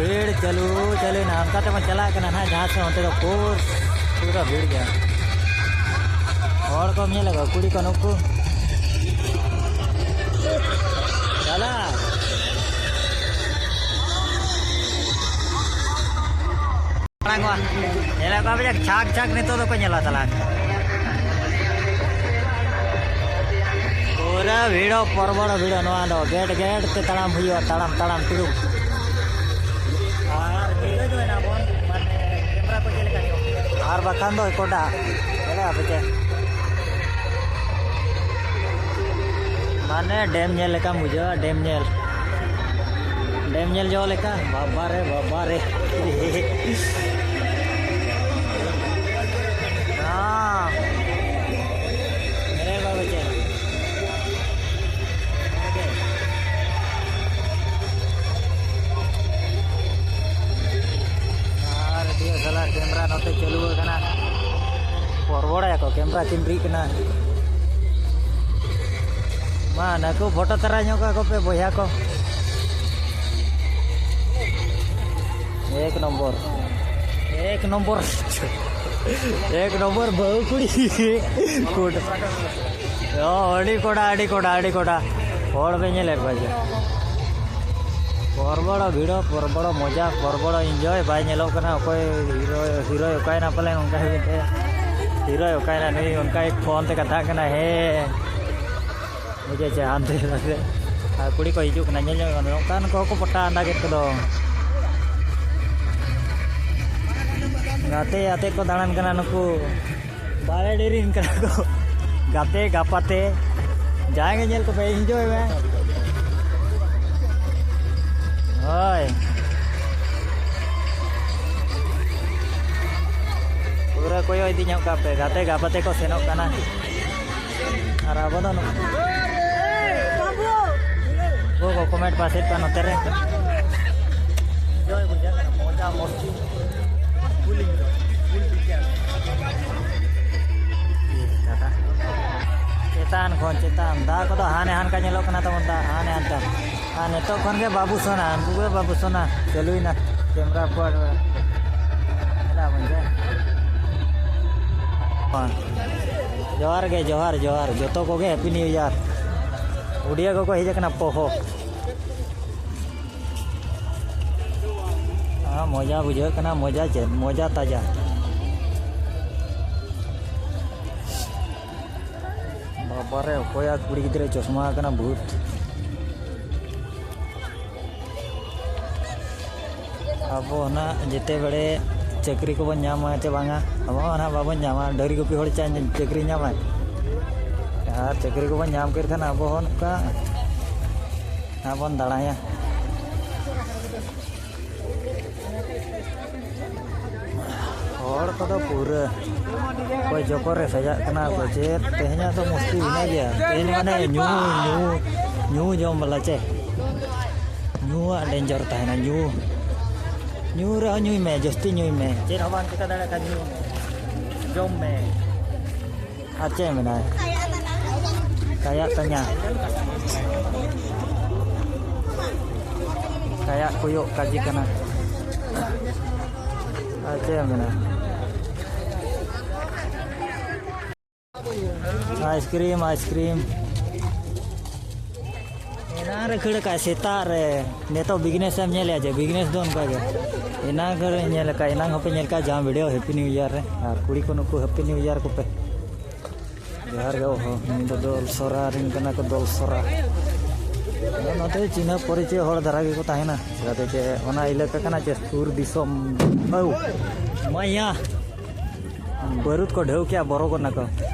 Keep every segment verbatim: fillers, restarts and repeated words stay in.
ᱵᱷᱤᱲ ᱪᱟᱹᱞᱩ ᱪᱟᱹᱞᱩᱭᱮᱱᱟ᱾ ᱚᱱᱠᱟ ᱛᱮᱵᱚᱱ ᱪᱟᱞᱟᱜ ᱠᱟᱱᱟ ᱱᱟᱦᱟᱜ ᱡᱟᱦᱟᱸ ᱥᱮᱫ, ᱚᱱᱛᱮ ᱫᱚ ᱯᱩᱨ-, ᱯᱩᱨᱟᱹ ᱵᱷᱤᱲ ᱜᱮᱭᱟ᱾ ᱦᱚᱲ ᱠᱚᱢ ᱧᱮᱞᱮᱫ ᱠᱚᱣᱟ, ᱠᱩᱲᱤ ᱠᱚ ᱱᱩᱠᱩ᱾ ᱫᱟᱫᱟ᱾ ᱢᱟᱲᱟᱝ ᱠᱚᱣᱟ᱾ ᱧᱮᱞᱮᱫ ᱠᱚᱣᱟ ᱯᱮ ᱡᱮ ᱪᱷᱟᱠ ᱪᱷᱟᱠ ᱱᱤᱛᱚᱜ ᱫᱚᱠᱚ ᱧᱮᱞᱟ ᱛᱟᱞᱟᱝ᱾ ᱯᱩᱨᱟᱹ ᱵᱷᱤᱲᱚᱜ ᱯᱚᱨᱵᱚᱲ ᱵᱷᱤᱲᱚᱜ ᱱᱚᱣᱟ ᱫᱚ᱾ ᱜᱮᱴ ᱜᱮᱴ ᱛᱮ ᱛᱟᱲᱟᱢ ᱦᱩᱭᱩᱜᱼᱟ, ᱛᱟᱲᱟᱢ ᱛᱟᱲᱟᱢ ᱛᱩᱲᱩᱢ᱾ ᱟᱨ ᱵᱷᱤᱲᱚ ᱫᱚ ᱮᱱᱟ ᱵᱚᱱ, ᱢᱟᱱᱮ ᱠᱮᱢᱨᱟ ᱠᱚ ᱪᱮᱫ ᱞᱮᱠᱟ ᱪᱚᱝ? ᱟᱨ ᱵᱟᱠᱷᱟᱱ ᱫᱚ ᱠᱚᱰᱟ᱾ ᱧᱮᱞᱮᱫ ᱟᱯᱮ ᱪᱮ? ᱢᱟᱱᱮ ᱰᱮᱢ ᱧᱮᱞ ᱞᱮᱠᱟᱢ ᱵᱩᱡᱷᱟᱹᱣᱟ, ᱰᱮᱢ ᱧᱮᱞ᱾ ᱰᱮᱢ ᱧᱮᱞ ᱡᱚᱝ ᱞᱮᱠᱟ, ᱵᱟᱵᱟ ᱨᱮ, ᱵᱟᱵᱟ ᱨᱮ᱾ ᱦᱮᱸ᱾ ᱧᱮᱞ ᱵᱟᱵᱟ ᱪᱮ? ᱟᱨ ᱰᱤ ᱮᱥ ᱮᱞ ᱟᱨ ᱠᱮᱢᱨᱟ ᱱᱚᱛᱮ ᱪᱟᱹᱞᱩ ᱟᱠᱟᱱᱟ᱾ ᱯᱚᱨᱵᱚᱲᱟᱭᱟᱠᱚ, ᱠᱮᱢᱨᱟ ᱠᱮᱢᱨᱤᱜ ᱠᱟᱱᱟ᱾ ᱢᱟ, ᱱᱟᱠᱩ ᱯᱷᱳᱴᱳ ᱛᱟᱨᱟ ᱧᱚᱜ ᱠᱟᱠᱚ ᱯᱮ ᱵᱚᱭᱦᱟ ᱠᱚ᱾ ᱮᱠ ᱱᱚᱢᱵᱚᱨ, ᱮᱠ ᱱᱚᱢᱵᱚᱨ, ᱮᱠ ᱱᱚᱢᱵᱚᱨ ᱵᱟᱹᱦᱩ ᱠᱩᱲᱤ᱾ ᱠᱩᱰ-, ᱚ, ᱟᱹᱰᱤ ᱠᱚᱰᱟ, ᱟᱹᱰᱤ ᱠᱚᱰᱟ, ᱟᱹᱰᱤ ᱠᱚᱰᱟ᱾ ᱦᱚᱲ ᱯᱮ ᱧᱮᱞᱮᱫ ᱠᱚᱣᱟ ᱡᱮ᱾ ᱯᱚᱨᱵᱚᱲ ᱵᱷᱤᱲᱚ, ᱯᱚᱨᱵᱚᱲ ᱢᱚᱡᱟ, ᱯᱚᱨᱵᱚᱲ enjoy᱾ ᱵᱟᱭ ᱧᱮᱞᱚᱜ ᱠᱟᱱᱟ ᱚᱠᱚᱭ ᱦᱤᱨᱳ, ᱦᱤᱨᱳᱭ ᱚᱠᱟᱭᱮᱱᱟ ᱯᱟᱞᱮ, ᱚᱱᱠᱟ ᱜᱮ ᱢᱤᱫᱴᱮᱡ ᱦᱤᱨᱳᱭ ᱚᱠᱟᱭᱮᱱᱟ ᱱᱩᱭ, ᱚᱱᱠᱟᱭ ᱯᱷᱳᱱ ᱛᱮ ᱠᱟᱛᱷᱟᱜ ᱠᱟᱱᱟ᱾ ᱦᱮᱸ, ᱵᱩᱡᱷᱟᱹᱣ ᱪᱮ, ᱦᱟᱱᱛᱮ ᱱᱟᱛᱮ᱾ ᱟᱨ ᱠᱩᱲᱤ ᱠᱚ ᱦᱤᱡᱩᱜ ᱠᱟᱱᱟ, ᱧᱮᱞ ᱧᱚᱜ ᱜᱟᱱᱚᱜ, ᱚᱱᱠᱟᱱ ᱠᱚᱦᱚᱸ ᱠᱚ ᱯᱚᱴᱟ ᱟᱸᱫᱟ ᱠᱮᱫ ᱠᱚᱫᱚ᱾ ᱜᱟᱛᱮ ᱟᱛᱮᱫ ᱠᱚ ᱫᱟᱬᱟᱱ ᱠᱟᱱᱟ ᱱᱩᱠᱩ᱾ ᱵᱟᱲᱮ ᱰᱮᱨᱤᱱ ᱠᱟᱱᱟ ᱠᱚ᱾ ᱜᱟᱛᱮ ᱜᱟᱯᱟᱛᱮ ᱡᱟᱦᱟᱸᱭ ᱜᱮ ᱧᱮᱞ ᱠᱚᱯᱮ, enjoy ᱢᱮ᱾ ᱦᱳᱭ, ᱯᱩᱨᱟᱹ ᱠᱚᱭᱚᱜ ᱤᱫᱤ ᱧᱚᱜ ᱠᱟᱜ ᱯᱮ, ᱜᱟᱛᱮ ᱜᱟᱯᱟᱛᱮ ᱠᱚ ᱥᱮᱱᱚᱜ ᱠᱟᱱᱟ᱾ ᱟᱨ ᱟᱵᱚ ᱫᱚ ᱱᱚ-, ᱜᱚ ᱜᱚ ᱠᱚᱢᱮᱱᱴ ᱯᱟᱥᱮᱡ ᱯᱮ ᱱᱚᱛᱮ ᱨᱮ᱾ ᱡᱚᱭ ᱵᱩᱡᱷᱟᱹᱜ ᱠᱟᱱᱟ, ᱢᱚᱡᱟ ᱢᱚᱥᱛᱤ᱾ ᱯᱷᱩᱞ ᱤᱧ ᱫᱚ, ᱯᱷᱩᱞ ᱵᱤᱪᱟᱨ᱾ ᱪᱮᱛᱟᱱ ᱠᱷᱚᱱ ᱪᱮᱛᱟᱱ, ᱫᱟᱜ ᱠᱚᱫᱚ ᱦᱟᱱᱮ ᱦᱟᱱᱠᱟ ᱧᱮᱞᱚᱜ ᱠᱟᱱᱟ ᱛᱟᱵᱚᱱ, ᱫᱟᱜ ᱦᱟᱱᱮ ᱦᱟᱱᱠᱟ᱾ ᱟᱨ ᱱᱤᱛᱚᱜ ᱠᱷᱚᱱ ᱜᱮ ᱵᱟᱹᱵᱩ ᱥᱚᱱᱟ, ᱩᱱᱠᱩ ᱜᱮ ᱵᱟᱹᱵᱩ ᱥᱚᱱᱟ ᱪᱟᱹᱞᱩᱭᱮᱱᱟ ᱠᱮᱢᱨᱟ ᱯᱚᱨ᱾ ᱧᱮᱞᱟ ᱵᱚᱱ ᱡᱮ᱾ ᱡᱚᱦᱟᱨ ᱜᱮ, ᱡᱚᱦᱟᱨ, ᱡᱚᱦᱟᱨ᱾ ᱡᱚᱛᱚ ᱠᱚᱜᱮ ᱦᱮᱯᱤ ᱱᱤᱭᱩ ᱤᱭᱟᱨ᱾ ᱩᱰᱤᱭᱟ ᱠᱚᱠᱚ ᱦᱮᱡ ᱟᱠᱟᱱᱟ, ᱯᱚᱦᱚ᱾ ᱟᱨ ᱢᱚᱡᱟ ᱵᱩᱡᱷᱟᱹᱜ ᱠᱟᱱᱟ, ᱢᱚᱡᱟ ᱪᱮᱫ? ᱢᱚᱡᱟ ᱛᱟᱡᱟ᱾ ᱵᱟᱵᱟᱨᱮ, ᱚᱠᱚᱭᱟᱜ ᱠᱩᱲᱤ ᱜᱤᱫᱽᱨᱟᱹ ᱪᱚᱥᱢᱟ ᱟᱠᱟᱱᱟ ᱵᱷᱩᱛ? ᱟᱵᱚ ᱱᱟᱜ ᱡᱮᱛᱮ ᱵᱮᱲᱮ ᱪᱟᱹᱠᱨᱤ ᱠᱚᱵᱚᱱ ᱧᱟᱢᱟ ᱪᱮ ᱵᱟᱝᱟ, ᱟᱵᱚ ᱦᱚᱸ ᱱᱟᱜ ᱵᱟᱵᱚᱱ ᱧᱟᱢᱟ᱾ ᱰᱟᱹᱝᱨᱤ ᱜᱩᱯᱤ ᱦᱚᱲ ᱪᱟ-, ᱪᱟᱹᱠᱨᱤ ᱧᱟᱢᱟᱭ? ᱟᱨ ᱪᱟᱹᱠᱨᱤ ᱠᱚᱵᱚᱱ ᱧᱟᱢ ᱠᱮᱫ ᱠᱷᱟᱱ ᱟᱵᱚ ᱦᱚᱸ ᱱᱚᱝᱠᱟ ᱱᱟᱜ ᱵᱚᱱ ᱫᱟᱬᱟᱭᱟ᱾ ᱦᱚᱲ ᱠᱚᱫᱚ ᱯᱩᱨᱟᱹ ᱚᱠᱚᱭ ᱡᱚᱠᱚᱨ ᱨᱮ ᱥᱟᱡᱟᱜ ᱠᱟᱱᱟ ᱠᱚ᱾ ᱪᱮᱫ ᱛᱮᱦᱮᱧᱟᱜ ᱫᱚ ᱢᱩᱥᱠᱤᱞ ᱢᱮᱱᱟᱜ ᱜᱮᱭᱟ᱾ ᱛᱮᱦᱮᱧ ᱢᱟᱱᱮ ᱧᱩ, ᱧᱩ, ᱧᱩ ᱡᱚᱢ ᱵᱟᱞᱟ ᱪᱮ᱾ ᱧᱩᱣᱟᱜ ᱰᱮᱧᱡᱟᱨ ᱛᱟᱦᱮᱱᱟ, ᱧᱩ᱾ ᱧᱩ ᱨᱮᱦᱚᱸ ᱧᱩᱭ ᱢᱮ, ᱡᱟᱹᱥᱛᱤ ᱧᱩᱭ ᱢᱮ᱾ ᱪᱮᱫ ᱦᱚᱸ ᱵᱟᱝ ᱪᱤᱠᱟᱹ ᱫᱟᱲᱮᱭᱟᱜ ᱠᱷᱟᱱ ᱧᱩ ᱢᱮ, ᱡᱚᱢ ᱢᱮ᱾ ᱟᱨ ᱪᱮᱫ ᱮᱢ ᱢᱮᱱᱟ? ᱠᱟᱭᱟᱜ ᱛᱟᱧᱟ᱾ ᱠᱟᱭᱟᱜ ᱠᱚᱭᱚᱜ ᱠᱟᱡᱮ ᱠᱟᱱᱟ᱾ ᱟᱨ ᱪᱮᱫ ᱮᱢ ᱢᱮᱱᱟ? Ice cream, ice cream. ᱮᱱᱟᱝ ᱨᱮ ᱠᱷᱟᱹᱲ ᱠᱟᱜᱼᱟᱭ ᱥᱮᱛᱟᱜ ᱨᱮ᱾ ᱱᱤᱛᱚᱜ ᱵᱤᱜᱽᱱᱮᱥ ᱮᱢ ᱧᱮᱞᱮᱫᱼᱟ ᱡᱮ ᱵᱤᱜᱽᱱᱮᱥ ᱫᱚ ᱚᱱᱠᱟ ᱜᱮ᱾ ᱮᱱᱟᱝ ᱨᱮ ᱧᱮᱞ ᱟᱠᱟᱫ, ᱮᱱᱟᱝ ᱦᱚᱸᱯᱮ ᱧᱮᱞ ᱠᱟᱜᱼᱟ ᱡᱟᱦᱟᱸ ᱵᱷᱤᱰᱤᱭᱳ ᱦᱮᱯᱤ ᱱᱤᱭᱩ ᱤᱭᱟᱨ ᱨᱮ᱾ ᱟᱨ ᱠᱩᱲᱤ ᱠᱚ ᱱᱩᱠᱩ ᱦᱮᱯᱤ ᱱᱤᱭᱩ ᱤᱭᱟᱨ ᱠᱚᱯᱮ᱾ ᱡᱚᱦᱟᱨ ᱜᱮ᱾ ᱚᱦᱚ, ᱱᱩᱭ ᱫᱚ ᱫᱚᱞ ᱥᱚᱨᱟ ᱨᱮᱱ ᱠᱟᱱᱟ ᱠᱚ, ᱫᱚᱞ ᱥᱚᱨᱟ᱾ ᱟᱫᱚ ᱱᱚᱛᱮ ᱪᱤᱱᱦᱟᱹ ᱯᱚᱨᱤᱪᱚᱭ ᱦᱚᱲ ᱫᱷᱟᱨᱟ ᱜᱮᱠᱚ ᱛᱟᱦᱮᱱᱟ᱾ ᱪᱤᱠᱟᱹᱛᱮ ᱪᱮ ᱚᱱᱟ ᱮᱞᱟᱠᱟ ᱠᱟᱱᱟ ᱪᱮ ᱥᱩᱨ ᱫᱤᱥᱚᱢ᱾ ᱟᱹᱣ, ᱢᱟᱭᱟ᱾ ᱵᱟᱹᱨᱩᱫ ᱠᱚ ᱰᱷᱟᱹᱣ ᱠᱮᱜᱼᱟ, ᱵᱚᱨᱚ ᱜᱚᱫ ᱱᱟᱠᱚ᱾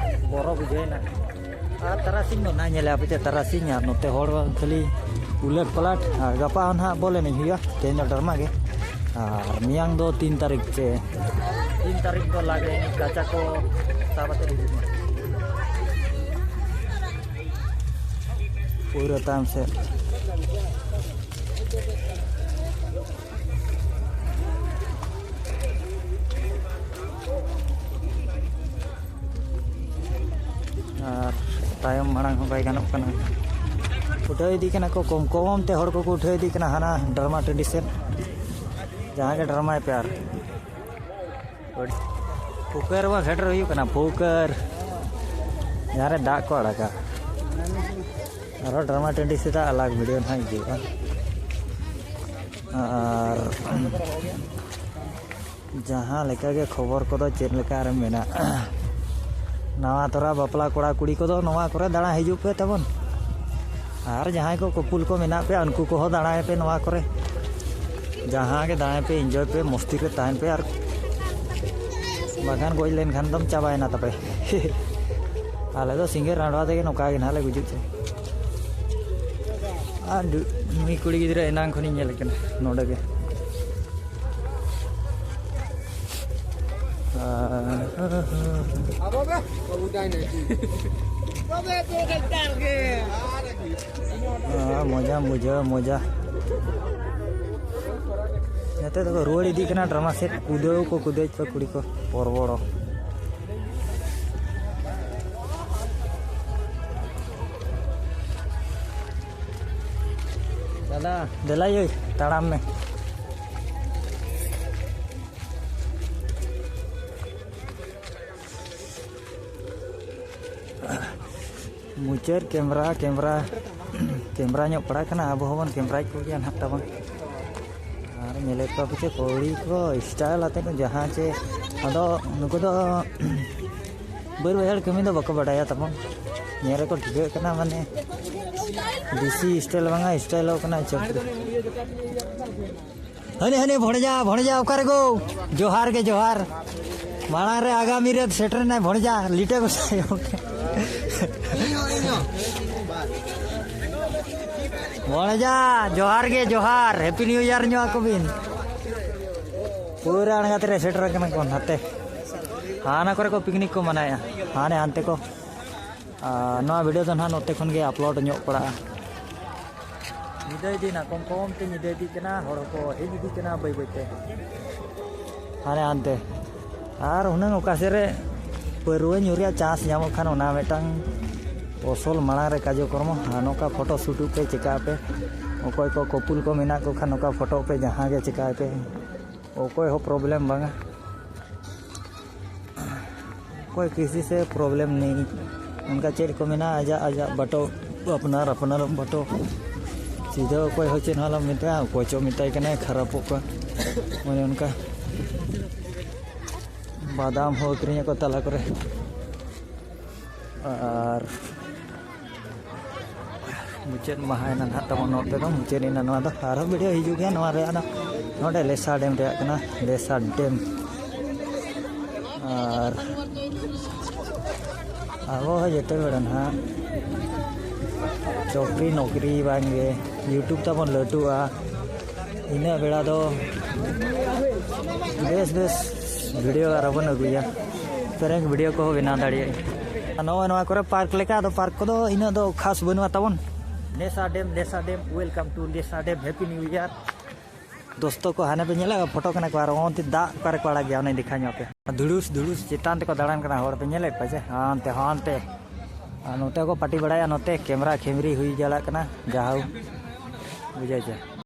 ᱵᱚᱨᱚ ᱵᱩᱡᱷᱟᱹᱣ ᱮᱱᱟ᱾ ᱟᱨ ᱛᱟᱨᱟᱥᱤᱧ ᱫᱚ ᱱᱟ ᱧᱮᱞᱮ ᱟᱯᱮ ᱪᱮᱫ ᱛᱟᱨᱟᱥᱤᱧ, ᱟᱨ ᱱᱚᱛᱮ ᱦᱚᱲ ᱠᱷᱟᱹᱞᱤ ᱩᱞᱟᱹᱴ ᱯᱟᱞᱟᱴ᱾ ᱟᱨ ᱜᱟᱯᱟ ᱦᱚᱸ ᱱᱟᱦᱟᱜ ᱵᱚᱞ ᱮᱱᱮᱡ ᱦᱩᱭᱩᱜᱼᱟ, ᱛᱮᱦᱮᱧ ᱫᱚ ᱰᱨᱟᱢᱟ ᱜᱮ᱾ ᱟᱨ ᱢᱮᱭᱟᱝ ᱫᱚ ᱛᱤᱱ ᱛᱟᱹᱨᱤᱠᱷ ᱪᱮ? ᱛᱤᱱ ᱛᱟᱹᱨᱤᱠᱷ ᱫᱚ ᱞᱟᱜᱽ ᱮᱱᱮᱡ ᱠᱟᱪᱟ ᱠᱚ ᱥᱟᱵ ᱟᱛᱮ ᱦᱤᱡᱩᱜ ᱢᱟ᱾ ᱯᱩᱨᱟᱹ ᱛᱟᱭᱚᱢ ᱥᱮᱫ᱾ ᱟᱨ ᱛᱟᱭᱚᱢ ᱢᱟᱲᱟᱝ ᱦᱚᱸ ᱵᱟᱭ ᱜᱟᱱᱚᱜ ᱠᱟᱱᱟ᱾ ᱩᱴᱷᱟᱹᱣ ᱤᱫᱤᱜ ᱠᱟᱱᱟ ᱠᱚ, ᱠᱚᱢ ᱠᱚᱢ ᱛᱮ ᱦᱚᱲ ᱠᱚᱠᱚ ᱩᱴᱷᱟᱹᱣ ᱤᱫᱤᱜ ᱠᱟᱱᱟ ᱦᱟᱱᱟ ᱰᱨᱟᱢᱟ ᱴᱟᱺᱰᱤ ᱥᱮᱫ᱾ ᱡᱟᱦᱟᱸ ᱜᱮ ᱰᱨᱟᱢᱟᱭ ᱯᱮ ᱟᱨ ᱯᱷᱩᱠᱟᱹᱨ ᱢᱟ ᱥᱮᱴᱮᱨ ᱦᱩᱭᱩᱜ ᱠᱟᱱᱟ, ᱯᱷᱩᱠᱟᱹᱨ ᱡᱟᱦᱟᱸ ᱨᱮ ᱫᱟᱜ ᱠᱚ ᱟᱲᱟᱜᱟ᱾ ᱟᱨᱦᱚᱸ ᱰᱨᱟᱢᱟ ᱴᱟᱺᱰᱤ ᱥᱮᱫᱟᱜ ᱟᱞᱟᱜᱽ ᱵᱷᱤᱰᱤᱭᱳ ᱱᱟᱦᱟᱜ ᱦᱤᱡᱩᱜᱼᱟ᱾ ᱟᱨ ᱡᱟᱦᱟᱸ ᱞᱮᱠᱟ ᱜᱮ ᱠᱷᱚᱵᱚᱨ ᱠᱚᱫᱚ ᱪᱮᱫ ᱞᱮᱠᱟ ᱨᱮ ᱢᱮᱱᱟᱜᱼᱟ, ᱱᱟᱣᱟ ᱛᱚᱨᱟ ᱵᱟᱯᱞᱟ ᱠᱚᱲᱟ ᱠᱩᱲᱤ ᱠᱚᱫᱚ ᱱᱚᱣᱟ ᱠᱚᱨᱮ ᱫᱟᱬᱟ ᱦᱤᱡᱩᱜ ᱯᱮ ᱛᱟᱵᱚᱱ᱾ ᱟᱨ ᱡᱟᱦᱟᱸᱭ ᱠᱚ ᱠᱚᱯᱩᱞ ᱠᱚ ᱢᱮᱱᱟᱜ ᱯᱮᱭᱟ, ᱩᱱᱠᱩ ᱠᱚᱦᱚᱸ ᱫᱟᱬᱟᱭ ᱯᱮ ᱱᱚᱣᱟ ᱠᱚᱨᱮ᱾ ᱡᱟᱦᱟᱸ ᱜᱮ ᱫᱟᱬᱟᱭ ᱯᱮ, ᱤᱱᱡᱚᱭ ᱯᱮ, ᱢᱚᱥᱛᱤ ᱨᱮ ᱛᱟᱦᱮᱱ ᱯᱮ᱾ ᱟᱨ ᱵᱟᱠᱷᱟᱱ ᱜᱚᱡ ᱞᱮᱱᱠᱷᱟᱱ ᱫᱚᱢ ᱪᱟᱵᱟᱭᱮᱱᱟ ᱛᱟᱯᱮ᱾ ᱟᱞᱮ ᱫᱚ ᱥᱤᱸᱜᱟᱹᱲ ᱨᱟᱸᱰᱣᱟ ᱛᱮᱜᱮ ᱱᱚᱝᱠᱟ ᱜᱮ ᱱᱟᱦᱟᱜ ᱞᱮ ᱜᱩᱡᱩᱜ ᱪᱮ᱾ ᱟᱨ ᱱᱩᱭ ᱠᱩᱲᱤ ᱜᱤᱫᱽᱨᱟᱹ ᱮᱱᱟᱝ ᱠᱷᱚᱱᱤᱧ ᱧᱮᱞᱮ ᱠᱟᱱᱟ ᱱᱚᱰᱮ ᱜᱮ᱾ ᱢᱚᱡᱟ ᱵᱩᱡᱷᱟᱹᱣ, ᱢᱚᱡᱟ᱾ ᱱᱚᱛᱮ ᱫᱚᱠᱚ ᱨᱩᱣᱟᱹᱲ ᱤᱫᱤᱜ ᱠᱟᱱᱟ ᱰᱨᱟᱢᱟ ᱥᱮᱫ᱾ ᱠᱩᱫᱟᱹᱣ ᱠᱚ ᱠᱩᱫᱟᱹᱣ ᱠᱚ ᱠᱩᱲᱤ ᱠᱚ ᱯᱚᱨᱵᱚᱲᱚ᱾ ᱫᱟᱫᱟ, ᱫᱮᱞᱟ ᱭᱳᱭ, ᱛᱟᱲᱟᱢ ᱢᱮ᱾ ᱢᱩᱪᱟᱹᱫ ᱠᱮᱢᱨᱟ, ᱠᱮᱢᱨᱟ, ᱠᱮᱢᱨᱟ ᱧᱚᱜ ᱯᱟᱲᱟᱜ ᱠᱟᱱᱟ᱾ ᱟᱵᱚ ᱦᱚᱸᱵᱚᱱ ᱠᱮᱢᱨᱟᱭᱮᱫ ᱠᱚᱜᱮᱭᱟ ᱱᱟᱦᱟᱜ ᱛᱟᱵᱚᱱ᱾ ᱟᱨ ᱧᱮᱞᱮᱫ ᱠᱚᱣᱟ ᱯᱮ ᱪᱮ ᱠᱩᱲᱤ ᱠᱚ style ᱟᱛᱮ ᱠᱚ ᱡᱟᱦᱟᱸ ᱪᱮ, ᱟᱫᱚ ᱱᱩᱠᱩ ᱫᱚ ᱵᱟᱹᱫᱽ ᱵᱟᱹᱭᱦᱟᱹᱲ ᱠᱟᱹᱢᱤ ᱫᱚ ᱵᱟᱠᱚ ᱵᱟᱰᱟᱭᱟ ᱛᱟᱵᱚᱱ᱾ ᱧᱮᱞ ᱨᱮᱠᱚ ᱴᱷᱤᱠᱟᱹᱜ ᱠᱟᱱᱟ, ᱢᱟᱱᱮ ᱫᱮᱥᱤ style ᱵᱟᱝᱟ, style ᱚᱜ ᱠᱟᱱᱟ ᱪᱷᱟᱹᱯᱨᱤ᱾ ᱦᱟᱹᱱᱤ, ᱦᱟᱹᱱᱤ, ᱵᱷᱚᱲᱡᱟ, ᱵᱷᱚᱲᱡᱟ, ᱚᱠᱟᱨᱮ ᱜᱳ? ᱡᱚᱦᱟᱨ ᱜᱮ, ᱡᱚᱦᱟᱨ᱾ ᱢᱟᱲᱟᱝ ᱨᱮ ᱟᱜᱟᱢᱤ ᱨᱮ ᱥᱮᱴᱮᱨ ᱮᱱᱟᱭ ᱵᱷᱚᱲᱡᱟ, ᱞᱤᱴᱟᱹ ᱜᱚᱸᱥᱟᱭ ᱜᱚᱢᱠᱮ᱾ ᱵᱷᱚᱲᱡᱟ, ᱡᱚᱦᱟᱨ ᱜᱮ, ᱡᱚᱦᱟᱨ᱾ Happy New Year ᱧᱚᱜ ᱟᱠᱚ ᱵᱤᱱ᱾ ᱯᱩᱨᱟᱹ ᱟᱬᱜᱟᱛ ᱨᱮ ᱥᱮᱴᱮᱨ ᱟᱠᱟᱱᱟ ᱠᱚ ᱱᱟᱛᱮ᱾ ᱦᱟᱱᱟ ᱠᱚᱨᱮ ᱠᱚ picnic ᱠᱚ ᱢᱟᱱᱟᱣᱮᱫᱼᱟ᱾ ᱦᱟᱱᱮ ᱦᱟᱱᱛᱮ ᱠᱚ᱾ ᱟᱨ ᱱᱚᱣᱟ video ᱫᱚ ᱱᱟᱦᱟᱜ ᱱᱚᱛᱮ ᱠᱷᱚᱱ ᱜᱮ upload ᱧᱚᱜ ᱯᱟᱲᱟᱜᱼᱟ᱾ ᱧᱤᱫᱟᱹ ᱤᱫᱤᱭᱮᱱᱟ, ᱠᱚᱢ ᱠᱚᱢ ᱛᱮ ᱧᱤᱫᱟᱹ ᱤᱫᱤᱜ ᱠᱟᱱᱟ, ᱦᱚᱲ ᱦᱚᱸᱠᱚ ᱦᱮᱡ ᱤᱫᱤᱜ ᱠᱟᱱᱟ ᱵᱟᱹᱭ ᱵᱟᱹᱭ ᱛᱮ᱾ ᱦᱟᱱᱮ ᱦᱟᱱᱛᱮ᱾ ᱟᱨ ᱦᱩᱱᱟᱹᱝ ᱚᱠᱟ ᱥᱮᱫ ᱨᱮ ᱯᱟᱹᱨᱣᱟᱹ ᱧᱩ ᱨᱮᱭᱟᱜ chance ᱧᱟᱢᱚᱜ ᱠᱷᱟᱱ, ᱚᱱᱟ ᱢᱤᱫᱴᱟᱝ ᱚᱥᱚᱞ ᱢᱟᱲᱟᱝ ᱨᱮ ᱠᱟᱨᱡᱚᱠᱨᱚᱢ, ᱟᱨ ᱱᱚᱝᱠᱟ ᱯᱷᱳᱴᱳ ᱥᱩᱴᱚᱜ ᱯᱮ, ᱪᱮᱠᱟᱜ ᱯᱮ᱾ ᱚᱠᱚᱭ ᱠᱚ ᱠᱚᱯᱩᱞ ᱠᱚ ᱢᱮᱱᱟᱜ ᱠᱚ ᱠᱷᱟᱱ, ᱱᱚᱝᱠᱟ ᱯᱷᱳᱴᱳ ᱯᱮ, ᱡᱟᱦᱟᱸ ᱜᱮ ᱪᱮᱠᱟᱭ ᱯᱮ, ᱚᱠᱚᱭ ᱦᱚᱸ ᱯᱨᱚᱵᱞᱮᱢ ᱵᱟᱝᱟ᱾ ᱚᱠᱚᱭ ᱠᱤᱥᱤ ᱥᱮ ᱯᱨᱚᱵᱞᱮᱢ ᱱᱮᱭ, ᱚᱱᱠᱟ ᱪᱮᱫ ᱠᱚ ᱢᱮᱱᱟ, ᱟᱡᱟᱜ ᱟᱡᱟᱜ ᱵᱟᱴᱚ, ᱟᱯᱱᱟᱨ ᱟᱯᱱᱟᱨ ᱵᱟᱴᱚ᱾ ᱥᱤᱫᱷᱟᱹ ᱚᱠᱚᱭ ᱦᱚᱸ ᱪᱮᱫ ᱦᱚᱸ ᱟᱞᱚᱢ ᱢᱮᱛᱟᱭᱟ, ᱚᱠᱚᱭ ᱪᱚ ᱢᱮᱛᱟᱭ ᱠᱟᱱᱟᱭ, ᱠᱷᱟᱨᱟᱯᱚᱜ ᱠᱟᱱ, ᱚᱱᱮ ᱚᱱᱠᱟ᱾ ᱵᱟᱫᱟᱢ ᱦᱚᱸ ᱟᱹᱠᱷᱨᱤᱧ ᱟᱠᱚ ᱛᱟᱞᱟ ᱠᱚᱨᱮ᱾ ᱟᱨ ᱢᱩᱪᱟᱹᱫ ᱢᱟᱦᱟ ᱮᱱᱟ ᱱᱟᱦᱟᱜ ᱛᱟᱵᱚᱱ, ᱱᱚᱛᱮ ᱫᱚ ᱢᱩᱪᱟᱹᱫ ᱮᱱᱟ᱾ ᱱᱚᱣᱟ ᱫᱚ ᱟᱨᱦᱚᱸ ᱵᱷᱤᱰᱤᱭᱳ ᱦᱤᱡᱩᱜ ᱜᱮᱭᱟ ᱱᱚᱣᱟ ᱨᱮᱭᱟᱜ ᱫᱚ᱾ ᱱᱚᱰᱮ ᱞᱮᱥᱟ ᱰᱮᱢ ᱨᱮᱭᱟᱜ ᱠᱟᱱᱟ, ᱞᱮᱥᱟ ᱰᱮᱢ᱾ ᱟᱨ ᱟᱵᱚ ᱦᱚᱸ ᱡᱚᱛᱚ ᱵᱮᱲᱟ ᱱᱟᱦᱟᱜ ᱪᱟᱹᱠᱨᱤ ᱱᱚᱠᱨᱤ ᱵᱟᱝᱜᱮ, ᱤᱭᱩᱴᱩᱵᱽ ᱛᱟᱵᱚᱱ ᱞᱟᱹᱴᱩᱜᱼᱟ᱾ ᱤᱱᱟᱹ ᱵᱮᱲᱟ ᱫᱚ ᱵᱮᱥ ᱵᱮᱥ ᱵᱷᱤᱰᱤᱭᱳ ᱟᱨᱚ ᱵᱚᱱ ᱟᱹᱜᱩᱭᱟ, ᱯᱨᱮᱝᱠ ᱵᱷᱤᱰᱤᱭᱳ ᱠᱚᱦᱚᱸ ᱵᱮᱱᱟᱣ ᱫᱟᱲᱮᱭᱟᱜᱼᱟ᱾ ᱟᱨ ᱱᱚᱜᱼᱚᱭ ᱱᱚᱣᱟ ᱠᱚᱨᱮ ᱯᱟᱨᱠ ᱞᱮᱠᱟ, ᱟᱫᱚ ᱯᱟᱨᱠ ᱠᱚᱫᱚ ᱤᱱᱟᱹᱜ ᱫᱚ ᱠᱷᱟᱥ ᱵᱟᱹᱱᱩᱜᱼᱟ ᱛᱟᱵᱚᱱ᱾ ᱞᱮᱥᱟ ᱰᱮᱢ, ᱞᱮᱥᱟ ᱰᱮᱢ, welcome to ᱞᱮᱥᱟ ᱰᱮᱢ, happy new year᱾ ᱫᱳᱥᱛᱚ ᱠᱚ ᱦᱟᱱᱮ ᱯᱮ ᱧᱮᱞᱮᱫ ᱯᱷᱳᱴᱳ ᱠᱟᱱᱟ ᱠᱚ, ᱟᱨ ᱚᱱᱛᱮ ᱫᱟᱜ ᱚᱠᱟᱨᱮ ᱠᱚ ᱟᱲᱟᱜ ᱜᱮᱭᱟ, ᱚᱱᱮ ᱫᱮᱠᱷᱟ ᱧᱚᱜ ᱯᱮ᱾ ᱫᱷᱩᱲᱩᱥ ᱫᱷᱩᱲᱩᱥ ᱪᱮᱛᱟᱱ ᱛᱮᱠᱚ ᱫᱟᱬᱟᱱ ᱠᱟᱱᱟ ᱦᱚᱲ, ᱯᱮ ᱧᱮᱞᱮᱫ ᱠᱚᱣᱟ ᱪᱮ? ᱦᱟᱱᱛᱮ ᱦᱟᱱᱛᱮ᱾ ᱟᱨ ᱱᱚᱛᱮ ᱠᱚ ᱯᱟᱨᱴᱤ ᱵᱟᱲᱟᱭᱟ, ᱱᱚᱛᱮ ᱠᱮᱢᱨᱟ ᱠᱷᱮᱢᱨᱤ ᱦᱩᱭ ᱪᱟᱞᱟᱜ ᱠᱟᱱᱟ, ᱡᱟᱦᱟᱣ, ᱵᱩᱡᱷᱟᱹᱣ ᱪᱮ?